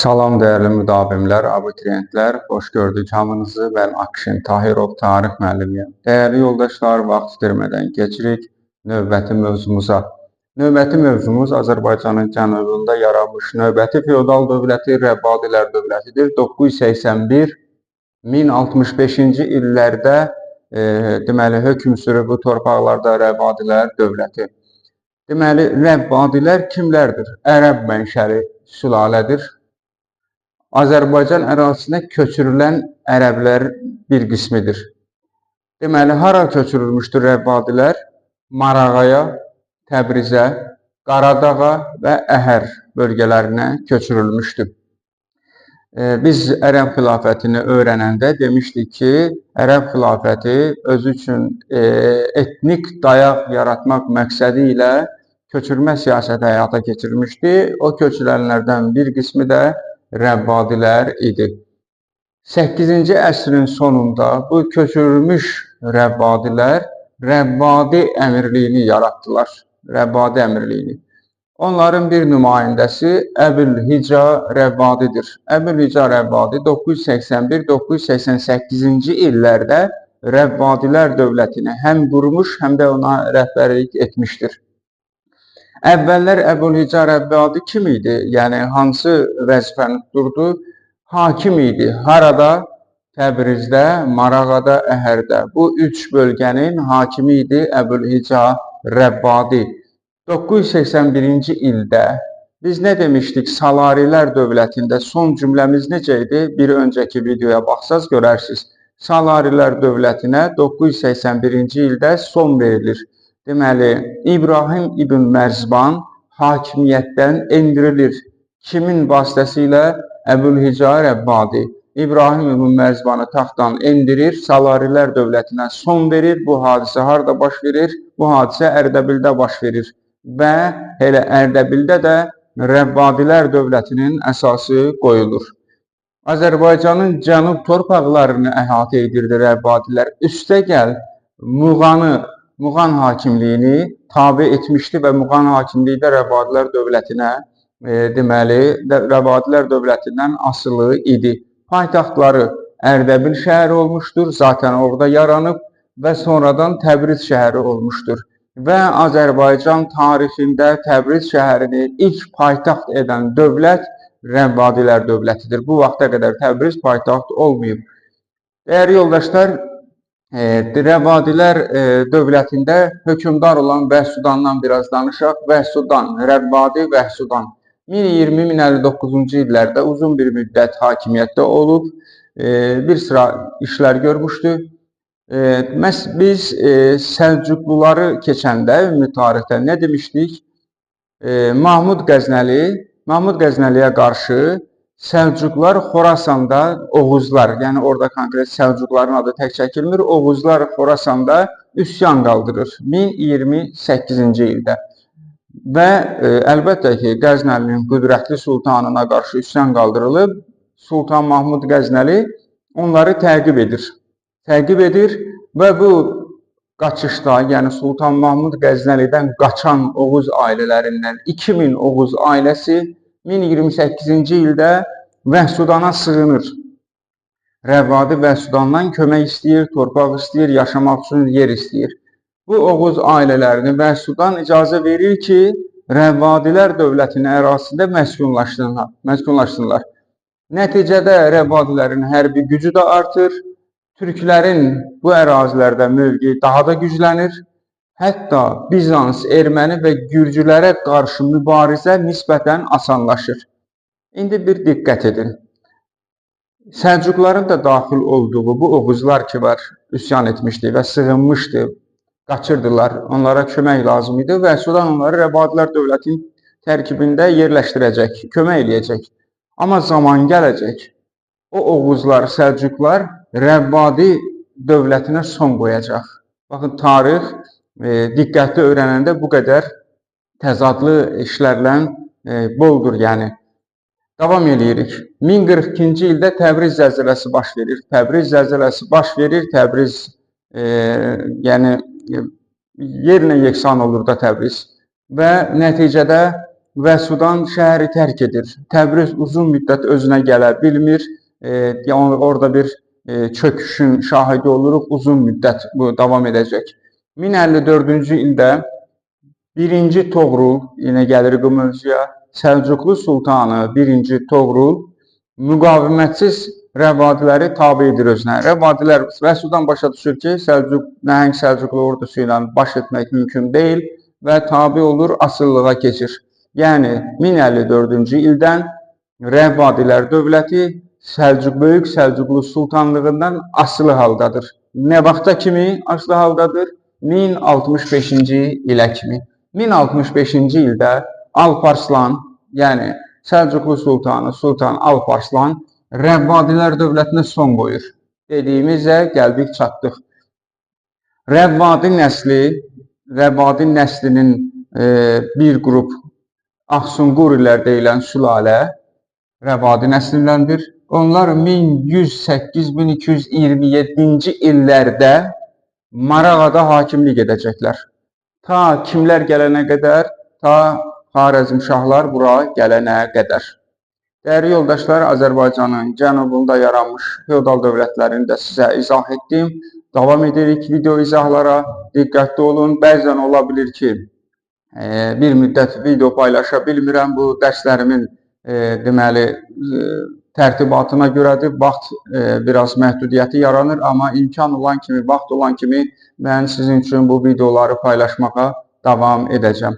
Salam dəyərli müdavimlər, abituriyentlər, xoş gördük hamınızı. Mən Akşin Tahirov, tarix müəllimiyəm. Dəyərli yoldaşlar, vaxt itirmədən keçirik növbəti mövzumuza. Növbəti mövzumuz Azərbaycanın cənubunda yaranmış növbəti feodal dövləti Rəvvadilər dövlətidir. 981-1065-ci illərdə deməli hökm sürüb bu torpaqlarda Rəvvadilər dövləti. Deməli, Rəvvadilər kimlərdir? Ərəb mənşəli sülalədir. Azərbaycan ərazisinə köçürülən ərəblər bir qismidir. Deməli, hara köçürülmüşdür Rəvvadilər? Marağaya, Təbrizə, Qaradağa və Əhər bölgələrinə köçürülmüşdür. Biz Ərəb xilafətini öyrənəndə demişdik ki, Ərəb xilafəti özü üçün etnik dayaq yaratmaq məqsədi ilə köçürmə siyasəti həyata keçirmişdi. O köçürənlərdən bir qismi də Rəvvadilər idi. 8-ci əsrin sonunda bu köçürülmüş Rəvvadilər Rəvvadi əmirliyini yaratdılar. Rəvvadi əmirliyini. Onların bir nümayəndəsi Əbül-Hica Rəvvadidir. Əbül-Hica Rəvvadi 981-988-ci illərdə Rəvvadilər dövlətini həm qurmuş, həm də ona rəhbərlik etmişdir. Əvvəllər Əbül-Hica Rəvvadi kim idi? Yəni hansı vəzifəni tuturdu? Hakim idi. Harada? Təbrizdə, Marağada, Əhərdə. Bu üç bölgənin hakimi idi Əbül-Hica Rəvvadi. 981-ci ildə biz nə demişdik? Salarilər dövlətində son cümləmiz necə idi? Bir öncəki videoya baxsaz görərsiniz. Salarilər dövlətinə 981-ci ildə son verilir. Deməli, İbrahim İbn Mərzban hakimiyyətdən endirilir. Kimin vasitəsilə? Əbül-Hica Rəvvadi. İbrahim İbn Mərzbanı taxtdan endirir, Salarilər dövlətinə son verir. Bu hadisə harada baş verir? Bu hadisə Ərdəbildə baş verir. Və elə Ərdəbildə də Rəvvadilər dövlətinin əsası qoyulur. Azərbaycanın cənub torpaqlarını əhatə edirdi Rəvvadilər. Üstəgəl Muğan hakimliyini tabe etmişdi və Muğan hakimliyi də Rəvvadilər dövlətinə, deməli, Rəvvadilər dövlətindən asılı idi. Paytaxtları Ərdəbil şəhəri olmuşdur, zaten orada yaranıb və sonradan Təbriz şəhəri olmuşdur. Və Azərbaycan tarixində Təbriz şəhərini ilk paytaxt edən dövlət Rəvvadilər dövlətidir. Bu vaxta qədər Təbriz paytaxt olmayıb. Dəyərli yoldaşlar, Rəvvadilər dövlətində hökmdar olan Vəhsudandan biraz danışaq. Vəhsudan, Rəvvadi Vəhsudan 1020-1059-cu illərdə uzun bir müddət hakimiyyətdə olub, bir sıra işlər görmüşdü. Məhz biz Səlcuqluları keçəndə ümumi tarixdə nə demişdik? Mahmud Qəznəliyə qarşı Səlcuqlar Xorasanda Oğuzlar, yəni orada konkret Səlcuqların adı tək çəkilmir, Oğuzlar Xorasanda üsyan qaldırır 1028-ci ildə. Və əlbəttə ki, Qəznəlinin qüdrətli sultanına qarşı üsyan qaldırılıb, Sultan Mahmud Qəznəli onları təqib edir. Təqib edir və bu qaçışda, yəni Sultan Mahmud Qəznəlidən qaçan Oğuz ailələrindən 2000 Oğuz ailəsi 1028-ci ildə Vəhsudana sığınır. Rəvvadi Vəhsudandan kömək istəyir, torpaq istəyir, yaşamaq üçün yer istəyir. Bu Oğuz ailələrini Vəhsudan icazə verir ki, Rəvvadilər dövlətinin ərazisində məskunlaşsınlar. Nəticədə Rəvvadilərin hərbi gücü də artır, türklərin bu ərazilərdə mövqeyi daha da güclənir. Hətta Bizans, erməni və gürcülərə qarşı mübarizə nisbətən asanlaşır. İndi bir diqqət edin. Səlcuqların da daxil olduğu bu Oğuzlar ki var, üsyan etmişdi və sığınmışdı, qaçırdılar, onlara kömək lazım idi və Sudan onları Rəvvadilər dövlətinin tərkibində yerləşdirəcək, kömək eləyəcək. Amma zaman gələcək, o Oğuzlar, Səlcuqlar Rəvvadi dövlətinə son qoyacaq. Baxın, tarix diqqətli öyrənəndə bu qədər təzadlı işlərlə boldur, yəni. Davam eləyirik. 1042-ci ildə Təbriz zəlzələsi baş verir. Təbriz zəlzələsi baş verir. Təbriz, yəni yerlə yeksan olur da Təbriz. Və nəticədə Vəsudan şəhəri tərk edir. Təbriz uzun müddət özünə gələ bilmir. Yəni orada bir çöküşün şahidi oluruq. Uzun müddət bu davam edəcək. 1054-cü ildə 1-ci Toğrul, yenə gəlirik bu mövzuya, Səlcuqlu sultanı 1-ci Toğrul müqavimətsiz Rəvadiləri tabe edir özünə. Rəvadilər Vəsudan başa düşür ki, nəhəng Səlcuqlu ordusu ilə baş etmək mümkün deyil və tabe olur, asılılığa keçir. Yəni 1054-cü ildən Rəvadilər dövləti Böyük Səlcuqlu sultanlığından asılı haldadır. Nə vaxta kimi asılı haldadır? 1065-ci ilə kimi. 1065-ci ildə Alparslan, yəni Səlcuqlu sultanı Sultan Alparslan Rəvadilər dövlətinə son qoyur. Dediyimizə gəldik, çatdıq. Rəvadi nəsli, Rəvadi nəslinin bir qrup Ağsunqurilər deyilən sülalə Rəvadi nəslindəndir. Onlar 1108-1227-ci illərdə Marağada hakimlik edəcəklər. Ta kimlər gələnə qədər, ta Xarəzmşahlar bura gələnə qədər. Dəyərli yoldaşlar, Azərbaycanın cənubunda yaranmış feodal dövlətlərini də sizə izah etdim. Davam edirik video izahlara. Diqqətli olun. Bəzən ola bilir ki, bir müddət video paylaşa bilmirəm. Bu dərslərimin deməli tərtibatına görədir. Vaxt biraz məhdudiyyəti yaranır, amma imkan olan kimi, vaxt olan kimi mən sizin üçün bu videoları paylaşmağa davam edəcəm.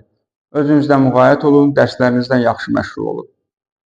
Özünüzdən müğayət olun, dərslərinizdən yaxşı məşğul olun.